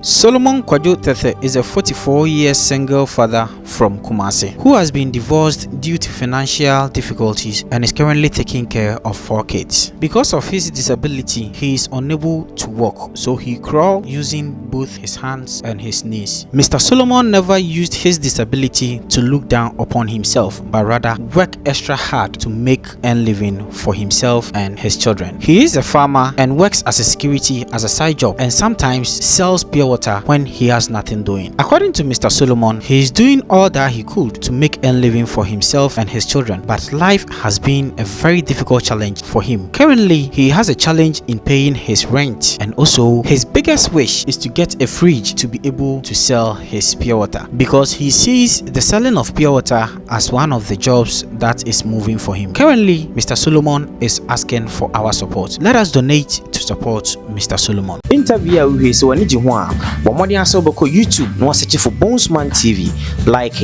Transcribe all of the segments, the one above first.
Solomon Kwadwo Tetteh is a 44-year single father from Kumasi who has been divorced due to financial difficulties and is currently taking care of 4 kids. Because of his disability, he is unable to walk, so he crawls using both his hands and his knees. Mr. Solomon never used his disability to look down upon himself, but rather work extra hard to make a living for himself and his children. He is a farmer and works as a security as a side job and sometimes sells pure water when he has nothing doing. According to Mr. Solomon, he is doing all that he could to make a living for himself and his children, but life has been a very difficult challenge for him. Currently, he has a challenge in paying his rent, and also his biggest wish is to get a fridge to be able to sell his pure water, because he sees the selling of pure water as one of the jobs that is moving for him. Currently, Mr. Solomon is asking for our support. Let us donate to support Mr. Solomon. Interview a wohwɛ sɛ w'ani gye ho a, bɔ mmɔden asɛ wobɛkɔ YouTube na wasearch for Bonesman TV, like,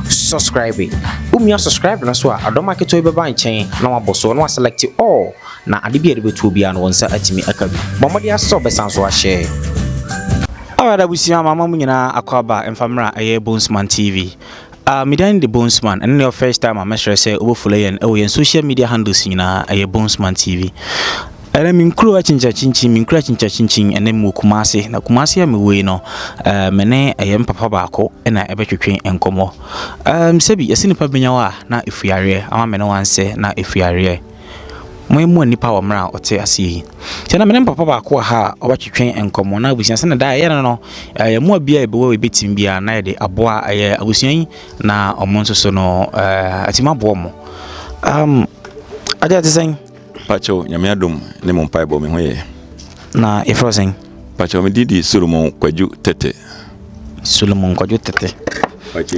subscribe. Womia subscribe no so a, adɔm aketewa yi bɛba nkyɛn na wabɔ so na waselect all, na ade bi a yɛde bɛtuo biara no, wɔn nsa atumi aka bi. Bɔ mmɔden asɛ wobɛsan so ahyɛ. Alright, abusua, mama mu nyinaa akɔ aba mfamra ɛyɛ Bonesman TV. Medan de Bonesman, ɛno ne first time a mɛsrɛ sɛ wobɛfollow yɛn ɛwɔ yɛn social media handles nyinaa, ɛyɛ Bonesman TV. Ɛnɛ me nkuro akyinkyakyinkyin, me nkuro akyinkyakyinkyin, ɛnɛ mewɔ Kumase, na Kumase a mewɔ yi no, me ne ɛyɛ mpapa baako ɛna ɛbɛtwetwe nkɔmmɔ. Sɛbi yɛsɛ nipa bɛnya hɔ a na ɛfiri ama me ne wansɛ na ɛfiri mo nipa wɔ mmerɛ a ɔte aseɛ yi nti na me ne mpapa baako wɔ ha a ɔbɛtwetwe nkɔmmɔ. Na abusua, sɛ ne da ɛyɛ no, ɛyɛ mmoa bi a ɛbɛwɔ ɛbɛtumi biara na yɛde aboa ɛyɛ abusua yi na ɔmo nso so no atumi aboa mo. Agya, te sɛn? Pakyɛw, Nyame adom ne mo mpaebɔ, me ho yɛ. Na yɛfrɛ wo sɛn? Pakyɛw, me din Solomon Kwadwo Tetteh. Solomon Kwadwo Tetteh.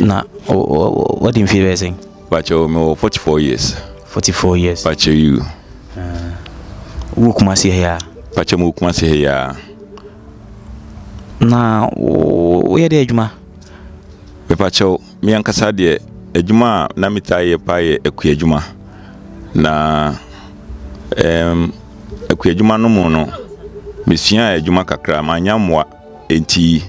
Na wadi mfie bɛyɛ sɛn? Pakyɛw, mewɔ 44 years. 44 years. Pakyɛw, you. Wowɔ Kumase ha yi a? Pakyɛw, mewɔ Kumase ha yi a. Na woyɛ dɛ adwuma? Mepakyɛw, me ankasa deɛ, adwuma a na metaa yɛ paa yɛ akua adwuma. Na akua adwuma no mu no, mesua adwuma kakra, manya mmoa, enti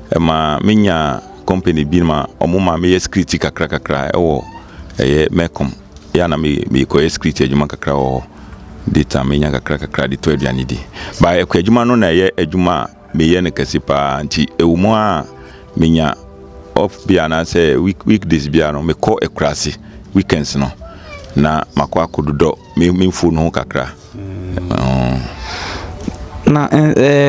ɛma menya company bi ma ɔmo ma meyɛ security kakra kakra ɛwɔ ɛyɛ Mecom. Yɛ na mekɔyɛ security adwuma kakra wɔ hɔ de ta menya kakra kakra de tɔ aduane di. Ba akua adwuma no na ɛyɛ adwuma a meyɛ no kɛse paa, nti ɛwɔ mu a menya off bi anaasɛ weekdays bia no, mekɔ akuraase weekends no na makɔ akɔdodɔ me mfuo no ho kakra. Na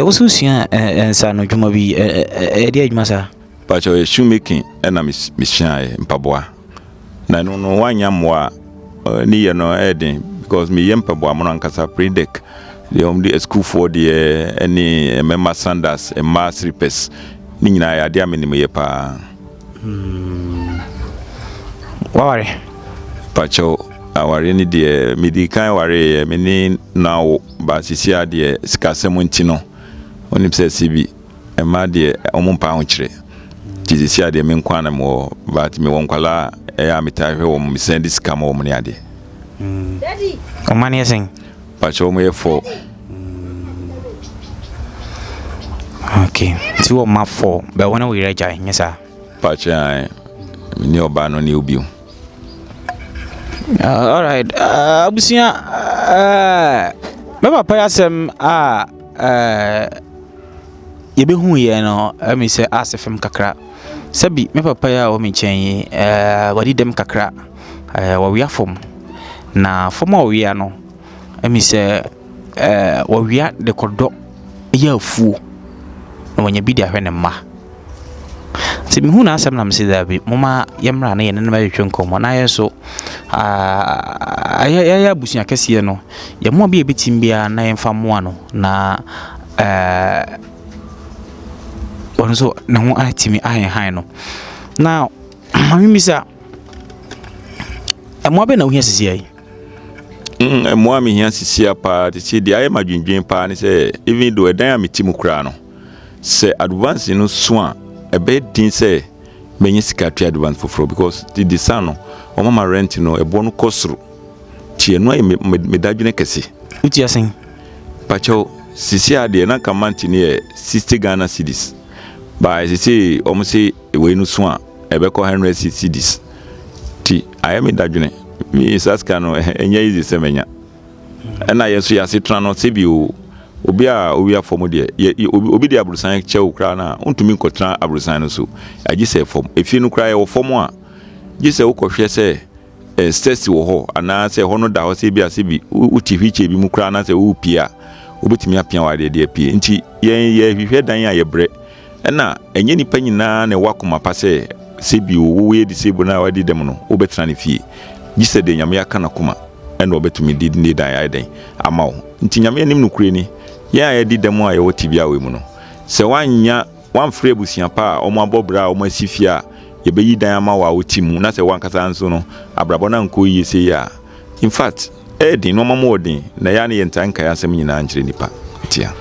wo so sua nsa no dwuma bi, ɛde adwuma saa? Pakyɛ, ɔyɛ shoemaking ɛna mesuaeɛ, mpaboa. Na ɛno no woanya mmoa a ne yɛ no ɛyɛ den, because meyɛ mpaboa mono ankasa, pre-deck deɛ ɔmo de asukuufoɔ deɛ ɛne mmarima sandals, mmaa slippers ne nyinaa yɛ adeɛ a menim yɛ paa. Waware? Pakyɛw, awareɛ no deɛ, medi kan wareeɛ, me ne na wo ba. Sisi a deɛ, sikasɛm nti no, wonim sɛ sibi mmaa deɛ ɔmo mpa ahokyerɛ, nti sisi a deɛ, me nko ara na mewɔ, but mewɔ nkwalaa ɛyɛ a metaa hwɛ wɔn, mesan de sika ma wɔn ne adeɛ. Ɔma ne yɛ sɛn? Pakyɛw, wɔn yɛ four. Okay, nti wɔ ma four bɛ, wo ne wo yerɛ agyae, nyɛ saa? Pakyɛw, me ne ɔbaa no ne obi. Alright, abusua, me papa yi asɛm a yɛbɛhu yɛ no, ɛmi sɛ ase fam kakra. Sɛbi me papa yi a ɔwɔ me nkyɛn yi, wadi dɛm kakra, wɔwia fam, na fam a wɔwia no, ɛmi sɛ wɔwia de kɔdɔ yɛ afuo na wɔnya bi de ahwɛ ne mma. Nti mehu n'asɛm na mese daabi, moma yɛmmra na yɛne no bɛtwetwe nkɔmmɔ, na yɛn nso yɛyɛ abusua kɛseɛ no, yɛmmoa bi a yɛbɛtumi biara na yɛmfa mmoa no na ɔno nso ne ho atumi ahenhan no. Na maame bisa, mmoa bɛn na wohia sisi yi? Mmoa a mehia sisia paa te sɛ deɛ ayɛ ma dwendwen paa ne sɛ, even though ɛdan a mete mu koraa no, sɛ advance no so a, ɛbɛyɛ den sɛ mɛnya sika atua advance foforɔ, because the sa no ɔma ma rent no ɛboɔ no kɔ soro, nti ɛno ayɛ me dadwene kɛse. Wotua sɛn? Pakyɛw, sisi a deɛ, na nka month no yɛ 60 Ghana cedis. But sesei wɔn se wei no so a ɛbɛkɔ 100 cedis. Ti ayɛ me dadwene. Me saa sika no ɛnyɛ easy sɛ menya. Ɛna yɛn nso yɛn asetena no sɛbi o obi a owia fam deɛ yɛ obi de aborosan kyɛ wo koraa no a wontumi nkɔtena aborosan no so agye sɛ fam. Efie no koraa yɛwɔ fam a gye sɛ wokɔhwɛ sɛ eh, stairs wɔ hɔ anaasɛ ɛhɔ no da hɔ sɛ ebi a sɛ bi wote wheelchair bi mu koraa na sɛ worepie a wobɛtumi apia w'adeɛ de apue. Nti yɛn yɛhwehwɛ dan a yɛbrɛ. Ɛna ɛnyɛ nnipa nyinaa na ɛwɔ akoma pa sɛ sɛ bi wo woyɛ disable na wadi dɛm no wobɛtena ne fie. Gye sɛ deɛ Nyame aka n'akoma ɛna ɔbɛtumi de ne dan ayɛ dɛn ama wo. Nti Nyame anim nokorɛ ni, yɛn a yɛadi dɛm a yɛwɔ tebea wei mu no, sɛ woannya woamfrɛ abusua pa a wɔabɔ bra a wɔasi fie a yɛbɛyi dan ama wo a wote mu na sɛ w'ankasa nso no abrabɔ no ankɔ yie sei a, in fact ɛyɛ den, nnoɔma mu wɔ den na ɛyɛ a na yɛntaa nkae asɛm nyinaa nkyerɛ nnipa ntia.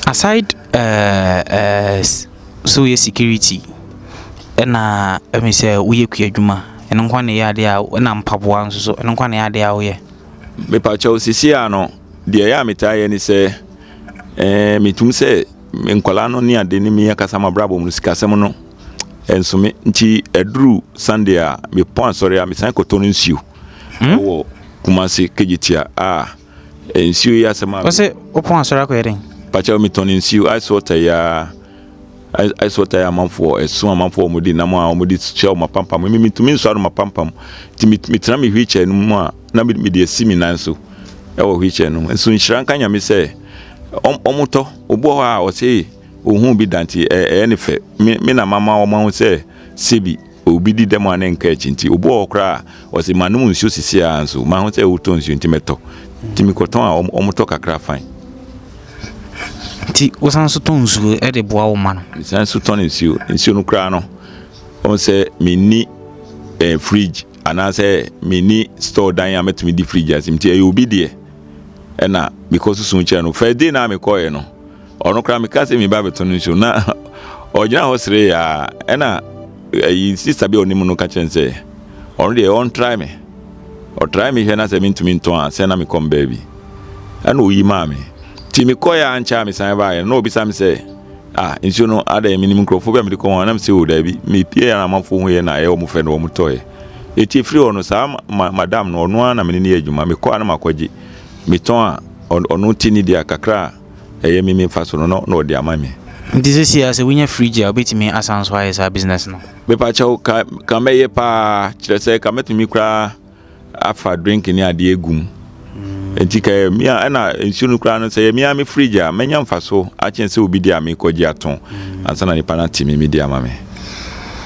Aside sɛ woyɛ security ɛna ɛmi sɛ woyɛ kuadwuma ɛno nko ara na ɛyɛ adeɛ a ɛna mpaboa nso so ɛno nko ara na ɛyɛ adeɛ a woyɛ. Mepakyɛw seesei ara no deɛ ɛyɛ a metaa yɛ ne sɛ ɛɛ metum sɛ nkwadaa no ne ade ne me ankasa m'abrabɔ mu no sikasɛm no ɛnso me nti ɛduru Sunday a mepɔn asɔre a mesan kɔtɔ no nsuo hmm? ɛwɔ Kumasi Kejetia a nsuo yi asɛm a. Ɔsɛ wopɔn asɔre akɔyɛ dɛn? Pakyɛw metɔn nsuo ice water yi a ice water yi amanfoɔ ɛso amanfoɔ wɔn de nam a wɔn de hyɛ wɔn apampam mi mitumi nsɔ ano apampam nti metena me wheelchair no mu a na mede asi me nan so ɛwɔ wheelchair no mu nso nhyira nka Nyame sɛ wɔn tɔ obi wɔ hɔ a ɔse ohun bi da nti ɛyɛ ne fɛ me me na mama wɔn ahu sɛ sebi obi di dɛm a ne nka akyi nti obi wɔ hɔ koraa a ɔse manom nsuo sisi a nso mahu sɛ wotɔ nsuo nti mɛtɔ nti mekɔtɔn a wɔn tɔ kakra fine. Nti wosan nso tɔn nsuo de boa wo ma no? Mesan nso tɔn nsuo nsuo no koraa no wɔn sɛ menni eh, fridge anaasɛ menni store dan a mɛtumi di fridge ase nti ɛyɛ obi deɛ. ɛna mekɔ susu kyerɛ no first day na mekɔɛ no ɔno koraa meka sɛ meba bɛtɔ no nsuo na ɔgyina hɔ sere a ɛna ayi sister bi a ɔnim no ka kyerɛ no sɛ ɔno deɛ ɔntrae me ɔtrae me hwɛ na sɛ mentumi ntɔn a sɛ na mekɔ m baabi ɛna ɔyi maa me nti mekɔɛ a nkyɛ a mesan baeɛ no na ɔbisa me sɛ ah nsuo no adɛn menim nkurɔfoɔ bi a mede kɔ wɔn anam sɛ o daabi mepie a amanfoɔ hu yɛ na ɛyɛ wɔn fɛ na wɔn tɔeɛ Enti ɛfiri hɔ no, saa ma madam no, ɔno ara na me ne no yɛ adwuma. Mekɔ a na makɔgye. Metɔn a, ɔno te ne deɛ a, kakra a ɛyɛ me me mfaso no, na ɔde ama me. Nti seesei a sɛ wonya fridge a, wobɛtumi asan nso ayɛ saa business no? Mepakyɛw, ka ka mɛyɛ paa. Kyerɛ sɛ, ka mɛtumi koraa afa drink ne adeɛ agu mu. Nti ka ɛyɛ me a, ɛna nsuo no koraa no, sɛ ɛyɛ me ara me fridge a, mɛnya mfaso akyɛn sɛ obi deɛ a mekɔgye atɔn ansa na nipa no ate me me deɛ ama me.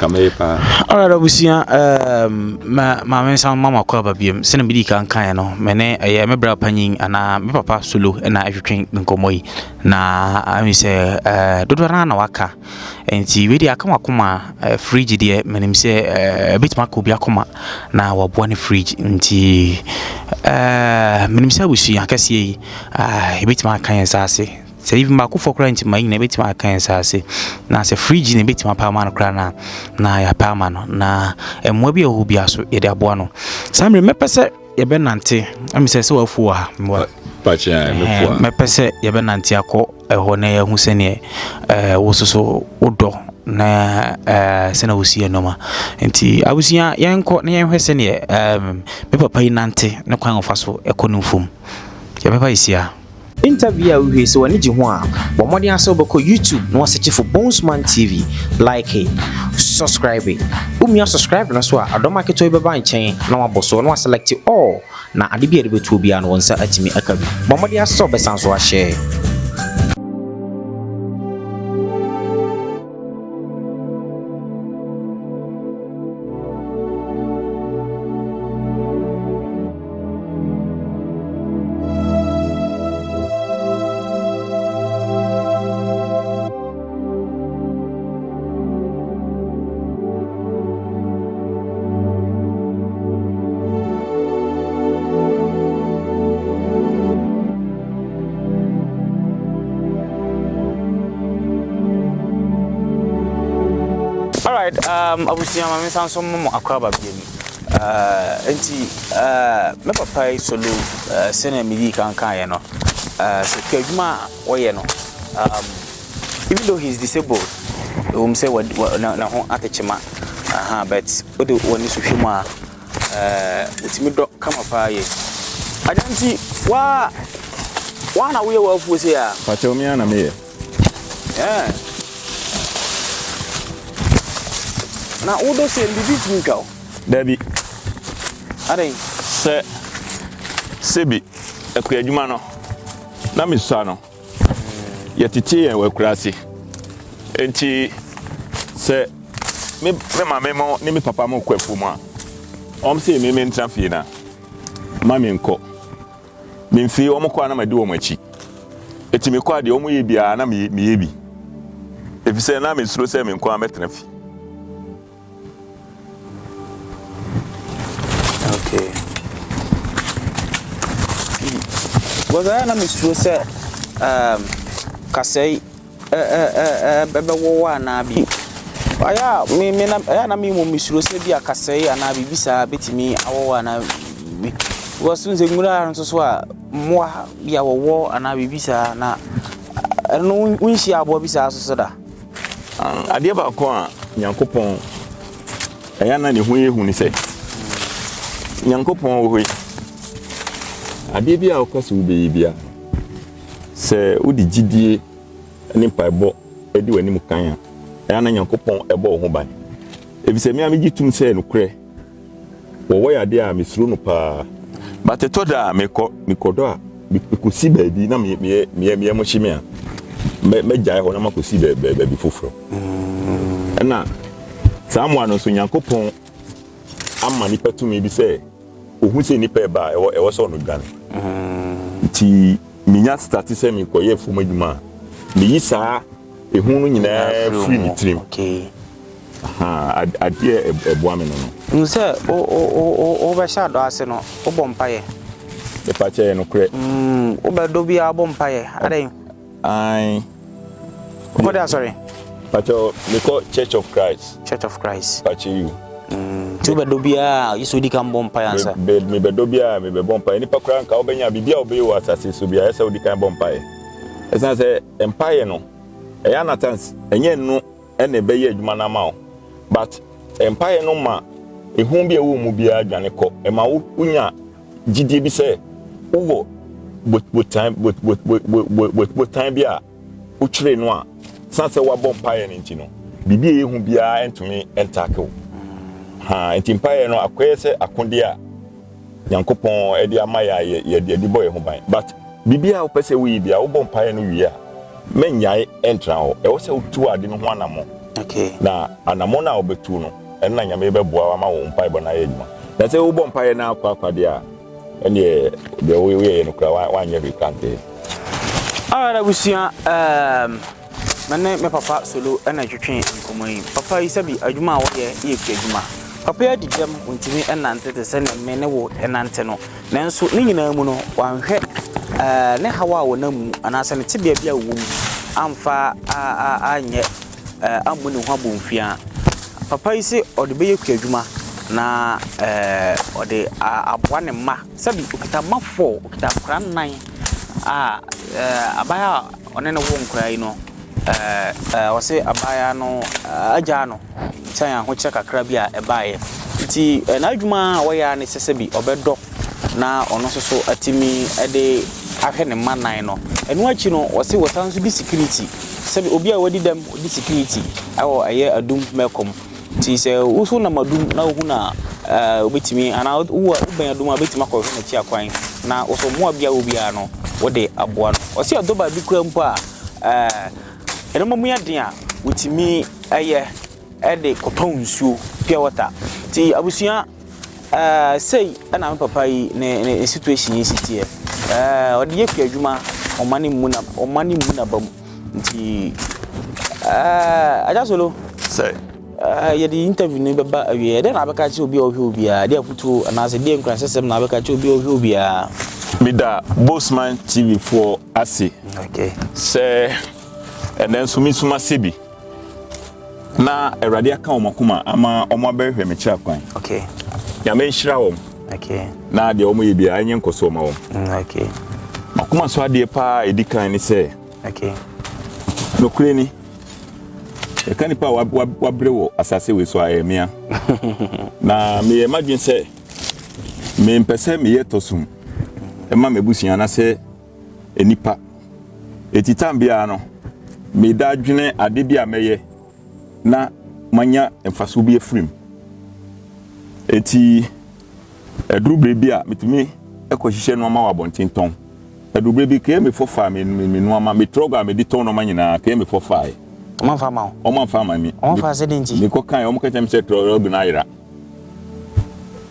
Ka mɛyɛ paa. Alright abusua, um, ma maame nsa ma makɔ aba biom. Sɛnea medi kan kaeɛ no, me ne ɛyɛ me bra panyin anaa me papa solo na ɛtwetwe nkɔmmɔ yi. Na ɛmi sɛ eh, dodoɔ no ara na waka. Nti wei deɛ aka wakoma eh, fridge deɛ menim sɛ eh, ɛbɛtumi aka obi akoma na waboa ne fridge nti eh, menim sɛ abusua kɛseɛ yi ah, ɛbɛtumi aka yɛn nsa ase sɛ even baakofoɔ koraa nti ma nyina ɛbɛtumi aka yɛn nsa ase na sɛ fridge na ɛbɛtumi apa ama no koraa na na yɛapɛ ama no na mmoa bi a ɛwɔ hɔ biara so yɛde aboa no saa mmerɛ mɛpɛ sɛ yɛbɛnante ɛmi sɛ sɛ wafuo wɔ ha mmoa mɛpɛ sɛ yɛbɛnante akɔ ɛhɔ na yɛahu sɛdeɛ ɛɛ wo nso so wodɔ na ɛɛ sɛdeɛ wosi yɛ nneɛma nti abusua yɛnkɔ na yɛnhwɛ sɛdeɛ ɛɛm me papa yi nante ne kwan a ɔfa so kɔ ne mfom yɛbɛba yɛsi a. Interview a wohwɛ yi, sɛ w'ani gye ho a, bɔ mmɔden ara sɛ wobɛkɔ YouTube na woasɛkye for Bonesman TV, like, subscribe. Womia subscribe no so a, adɔma ketewa bi bɛba nkyɛn na wabɔ so na waselect all. Na ade bi a yɛde bɛto obiara no, wo nsa atumi aka bi. Bɔ mmɔden ara sɛ wobɛsan so ahyɛ. Alright, um, abusua ma mensan so mo akɔ aba biam. Uh, nti, uh, me papa yi solo, uh, sɛnea medii kan kaeɛ no, uh, sɛ adwuma a wɔyɛ no, um, Even though he's disabled, ɛwom sɛ wa wa na ne ho atekyema, aha, but wode w'ani so hwɛ mu a, ɛɛ, ɔtumi dɔ kama paa yie. Agya nti, waa, waa na woyɛ w'afuo sei a? Pakyɛw me ara na meyɛ. Yeah. Na wodɔ sei no, biribi ntumi ntwa wo? Dabi. Adɛn? Sɛ, sɛbi, akuadwuma no, na mesua no. Yɛtetee yɛn wɔ akuraase. Enti sɛ me me maame mo ne me papa mo kɔ afuom a, wɔn se me mentena fie na ma menkɔ. Memfie wɔn kɔ a na madi wɔn akyi. Enti mekɔ a deɛ wɔn yɛ biara na meyɛ bi. Efisɛ na mesuro sɛ me nko ara mɛtena fie. Okay. Because ɛyɛ na mesuro sɛ um, kasa yi ɛbɛwɔ wɔ anaa bi. Ɛyɛ a me me na ɛyɛ na me mmom mesuro sɛ bi a kasa yi anaa biribi saa bɛtumi awɔ wɔ anaa bi. Because n sɛ nwura nso so a mmoa bi a wɔwɔ anaa biribi saa na ɛno wonhyia aboa bi saa nso so da. Adeɛ baako a Nyankopɔn ɛyɛ na ne ho yɛ hu ne sɛ, Nyankopɔn wɔ hɔ yi, adeɛ bi a woka sɛ wobɛyɛ biara, sɛ wode gyidie ne mpaebɔ di w'anim kan a, ɛyɛ na Nyankopɔn ɛbɔ wo ho ban. Efisɛ me a megye tom sɛ nokorɛ Wɔwɔ yɛ adeɛ a mesuro no paa. But ɛtɔ da a mekɔ mekɔdɔ a mekɔsi baabi na me meyɛ meyɛ meyɛ mo hye me a mɛ mɛgyae hɔ na makɔsi bɛ bɛ baabi foforɔ. Ɛna saa mmoa no nso Nyankopɔn ama nipa tumi bi sɛ ohu sɛ nipa ɛba a ɛwɔ ɛwɔ sɛ ɔno dwane. Nti menya starte sɛ mekɔyɛ afuom adwuma a meyi saa ehu no nyinaa firi me tirim. Ahaa, adeɛ a ɛboa me no no. Hu sɛ wobɛhyɛ adɔ ase no, wobɔ mpaeɛ. Mepakyɛ ɛyɛ nokorɛ. Wobɛdɔ biara wobɔ mpaeɛ, adɛn? Ae. Wokɔ de asɔre? Pakyɛ mekɔ Church of Christ. Church of Christ. Pakyɛ you. Nti wobɛdɔ biara gye sɛ wodi kan bɔ mpaeɛ ansa? Mebɛdɔ biara mebɛbɔ mpaeɛ. Nipa koraa nka wobɛnya biribi a wobɛyɛ wɔ asase so biara ɛsɛ sɛ wodi kan bɔ mpaeɛ. Ɛsiane sɛ mpaeɛ no ɛyɛ anatans ɛnyɛ ɛno na ɛbɛyɛ adwuma no ama wo but mpaeɛ no ma ehu bi a ɛwɔ mu biara dwane kɔ. Ɛma wo wonya gyidie bi sɛ wowɔ botan botan bi a wotwere no a san sɛ woabɔ mpaeɛ no nti no biribi a ɛyɛ hu biara ntumi ntaake wo. Ha nti mpaeɛ no akɔyɛ sɛ akodeɛ a Nyankopɔn de ama yɛ a yɛde bɔ yɛn ho ban. But biribi a wopɛ sɛ woyɛ biara, wobɔ mpaeɛ no wie a, mɛnnyae ntra hɔ. Ɛwɔ sɛ wotu ade no ho anammɔn. Okay. Na anammɔn no a wobɛtu no, ɛno na Nyame bɛboa wo ama wo mpaebɔ no ayɛ adwuma. Na sɛ wobɔ mpaeɛ no ara kwa kwa deɛ a, ɛnneɛ deɛ woyɛeɛ no koraa, woanyɛ hwee koraa ankɛyɛ. Alright abusua, um, Me ne me papa Solo na ɛtwetwee nkɔmmɔ yi. Papa yi sɛbi adwuma a ɔyɛ yɛ kuadwuma. Papa yi adi dɛm, ɔntumi nnante te sɛdeɛ me ne wo nante no. Nanso ne nyinaa mu no, wanhwɛ ne haw a ɔnam mu anaasɛ ne tebea bi a ɔwɔ mu amfa anyɛ ammu ne ho abomfiaa. Papa yi se ɔde bɛyɛ kuadwuma na ɔde aboa ne mma. Sɛbi ɔkita mma four, ɔkita nkwadaa nnan a abaayewa a Ɔne no woo nkwadaa yi no, ɔse abaayewa no agyaa no sɛn ahokyerɛ kakra bi a ɛbaeɛ. Nti n'adwuma a ɔyɛ ara ne sɛ sɛbi ɔbɛdɔ na ɔno nso so atumi de ahwɛ ne mma nan no. Ɛno akyi no, ɔse wɔsan nso di security, sɛbi obi a wadi dɛm di security wɔ ɛyɛ Adum Mɛkɔm. Nti sɛ wo nso wonam Adum na wohu no a, wobɛtumi anaa wobɛn Adum a wobɛtumi akɔhwɛ n'akyi akwan na wo nso mmoa bi a wowɔ biara no wode aboa no. Ɔse ɛdɔ baabi koraa mpo a, nneɛma mu yɛ den a, wotumi yɛ de kɔtɔn nsuo, pure water. Nti abusua, sei na me papa yi ne ne situation yi si teɛ. Ɔde yɛ kuadwuma, ɔma ne mmu na ɔma ne mmu n'aba mu. Nti Agya Solo. Sɛ. Yɛde interview no bɛba awieɛ. Dɛn na wobɛka akyerɛ obi a ɔhwɛ wo biara? Deɛ afotuo anaasɛ deɛ nkuranhyɛsɛm na wobɛka akyerɛ obi a ɔhwɛ wo biara? Meda Boseman TV foɔ ase sɛ ɛnɛ nso me nso mase bi na Awurade aka wɔn akoma ama wɔn abɛhwehwɛ me kyerɛ kwan. Nyame nhyira wɔn na deɛ wɔn yɛ biara ɛnyɛ nkɔsoɔ ma wɔn. Mm, Makoma so adeɛ paa ɛdi kan ne sɛ nokorɛ ni. Yɛka nipa a wabrɛ wɔ asase wei so a, ɛyɛ mea. Na meyɛ m'adwene sɛ mempɛ sɛ meyɛ tɔsum ɛma m'abusua anaasɛ nnipa. Eti tam biara no, meda dwene ade bi a mɛyɛ na manya mfaso bi afiri mu. Eti ɛduru bere bi a metumi kɔhyehyɛ nneɛma wɔ abɔnten tɔn. Ɛduru bere bi KMA fo faa me me nneɛma, me trɔg a mede tɔn nneɛma nyinaa KMA fo fae. Wɔn amfa ama wo? Wɔn amfa ama me. Wɔn fa sɛ den nti? Mekɔ kan wɔn ka kyerɛ me sɛ trɔg no ayera.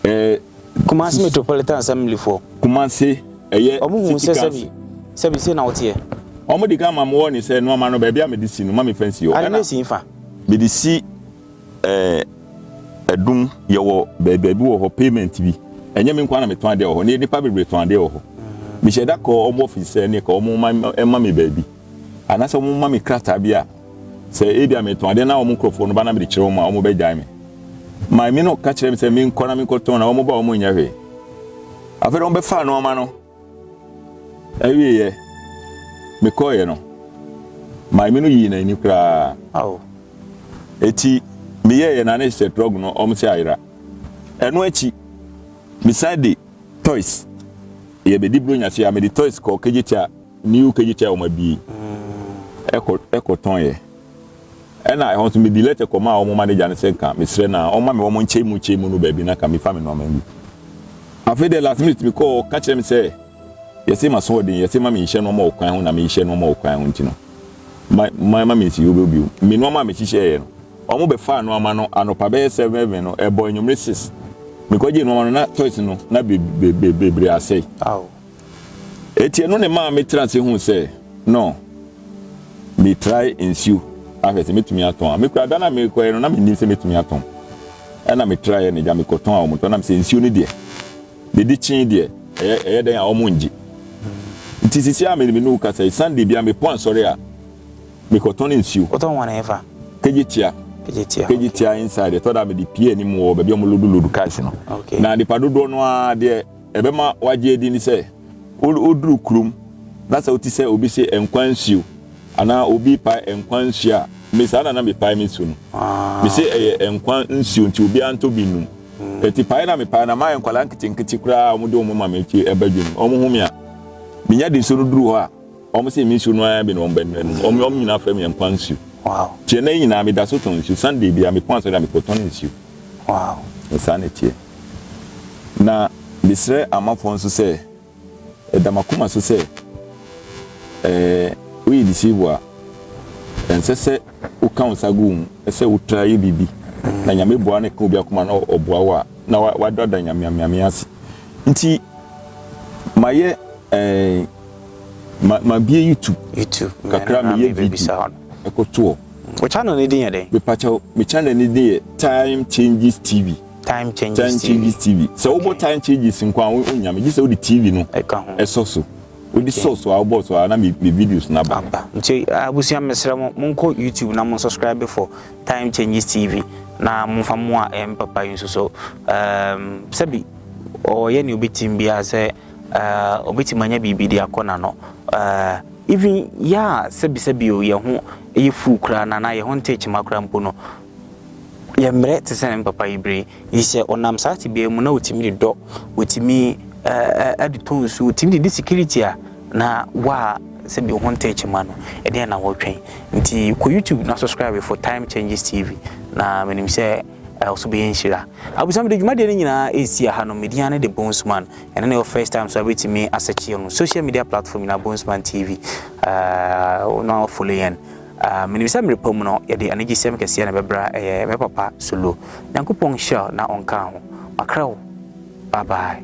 Ɛɛ. Kumasi Metropolitan Assembly foɔ. Kumasi ɛyɛ Wɔn hu sɛ sɛbi sɛbi sei na woteɛ. Wɔn di kan ma mo wɔ ne sɛ nneɛma no baabi a mede si no ma me fa nsi hɔ. Ade no esi nfa. Mede si ɛɛ ɛdum yɛwɔ baabi wɔ hɔ payment bi ɛnyɛ me nko ara na metɔn adeɛ wɔ hɔ ne nipa bebree tɔn adeɛ wɔ hɔ. Mehyɛ da kɔ wɔn office sɛ ne ka wɔn ma ɛma me baabi anaasɛ wɔn ma me krataa bi a sɛ ebi a metɔn adeɛ na wɔn nkurɔfoɔ no ba na mede kyerɛ wɔn a wɔn bɛgyae me. Maame no ka kyerɛ me sɛ menkɔ na menkɔtɔn na wɔn ba wɔn nyɛ hwee. Afei de wɔbɛfaa nneɛma no awieɛ mekɔeɛ no maame no yii n'ani koraa. Eti meyɛeɛ na ne sɛ trɔg no wɔn sɛ ayera. Ɛno akyi mesan de toys yɛbɛdi buronya so a mede toys kɔ Kejetia new Kejetia wɔn abie ɛkɔ ɛkɔtɔn yɛ. Ɛna ɛhɔ nso mede lɛtɛ kɔmaa wɔn manager no sɛ nka mesrɛ no a ɔmma me wɔn nkyɛn mu nkyɛn mu no baabi na nka mefa me nnoɔma ngu. Afei deɛ last minute mekɔɔ ɔka kyerɛ me sɛ yɛse masoɔden yɛse ma menhyɛ nnoɔma wɔ kwan ho na mehyɛ nnoɔma wɔ kwan ho nti no ma ma ma mensi hɔ bio. Me nnoɔma a mehyehyɛeɛ no wɔn bɛfaa nnoɔma no anɔpa bɛyɛ 7 no ɛbɔ anwummere 6 mekɔgyee nnoɔma no na toys no na bebree asɛe. Enti ɛno na ɛmaa metraa ase huu sɛ, no, metrae nsuo ahwɛ sɛ mɛtumi atɔn a. Me koraa, da no a merekɔyɛ no, na mennim sɛ mɛtumi atɔn. Ɛna metraeɛ no, gya mekɔtɔn a wɔtɔ. Na mesɛ nsuo no deɛ, mede kyee deɛ, ɛyɛ, ɛyɛ dɛn a wɔngye. Nti sisi a me ne wo kasa yi, Sunday biara mepɔn asɔre a, mekɔtɔn nsuo. Wotɔn wɔ hefa? Kejetia. Kejetia. Kejetia inside. Ɛtɔ da a mede pie anim wɔ baabi a wɔlodu lodu cars no. Okay. Na nipa dodoɔ no ara deɛ ɛbɛma wagye adi ne sɛ, woduru kurom na sɛ wote sɛ obi se nkwa nsuo anaa obi repae nkwa nsuo a, me saa na na mepae me nsuo no. Mese ɛyɛ nkwa nsuo nti obiara ntɔ bi nnom. Enti pae na mepae na mayɛ nkwadaa nketenkete koraa a wɔde wɔn ma me akyi ɛba dwam. Wɔn hu me a, menya de nsuo no duru hɔ a, wɔn se me nsuo no ara bi na wɔn bɛnom. Wɔn nyinaa frɛ me nkwa nsuo. Nti ɛnnɛ yi nyinaa meda so tɔn nsuo. Sunday biara mepɔn asɔre a mekɔtɔn nsuo. Saa na ɛteɛ. Na mesrɛ amafoɔ nso sɛ, ɛda m'akoma so sɛ, ɛɛ, woyɛ disable a, ɛnsɛ sɛ woka wo nsa gu wo ho, ɛsɛ wotra yɛ biribi. Na Nyame boa no ka obi akoma na ɔboa wo a, na wadada Nyame Nyame ase. Nti, mayɛ ɛɛ, ma mabie YouTube, YouTube kakra meyɛ video ɛkɔtoɔ. Wo channel no din yɛ dɛn? Mepakyɛw, me channel no din yɛ Time Changes TV. Time Changes Time Changes TV. Sɛ wobɔ Time Changes nko a wonya me, gye sɛ wode TV no ɛsɔ so. Wode sɔ so a wobɔ so a na me me videos no aba. Aba. Nti abusua mesrɛ mo monkɔ YouTube na mo subscribe for Time Changes TV na momfa mmoa ɛyɛ me papa yi nso so. Um, sɛbi ɔyɛ nea obetumi biara sɛ uh, obetumi anya biribi de akɔ n'ano. Uh, even yɛ a sɛbi sɛbi o yɛn ho yɛ fuu koraa na na yɛn ho nte kyema koraa mpo no, Yɛmmrɛ te sɛ ne papa yi bere yi. Sɛ ɔnam saa tebea yi mu na otumi de dɔ, otumi de tɔ nsu, otumi de di security a, na wo a sɛbi wo ho ntee kyema no, ɛdeɛn na wɔretwɛn? Nti kɔ YouTube na subscribe for Time Changes TV na menim sɛ wo so bɛyɛ nhyira. Abusua mede dwumadie no nyinaa ɛresi aha no, me din ara ne The Bonesman. Ɛno ne wo first time so a wobɛtumi asɛkye yɛn no social media platform nyinaa Bonesman TV na follow yɛn. Ah, menim sɛ mmerɛ pa mu no, yɛde anigyesɛm kɛseɛ na ɛbɛbra, ɛyɛ me papa Solo. Nyankopɔn nhyira wo na ɔnka ho. Makra wo. Bye bye.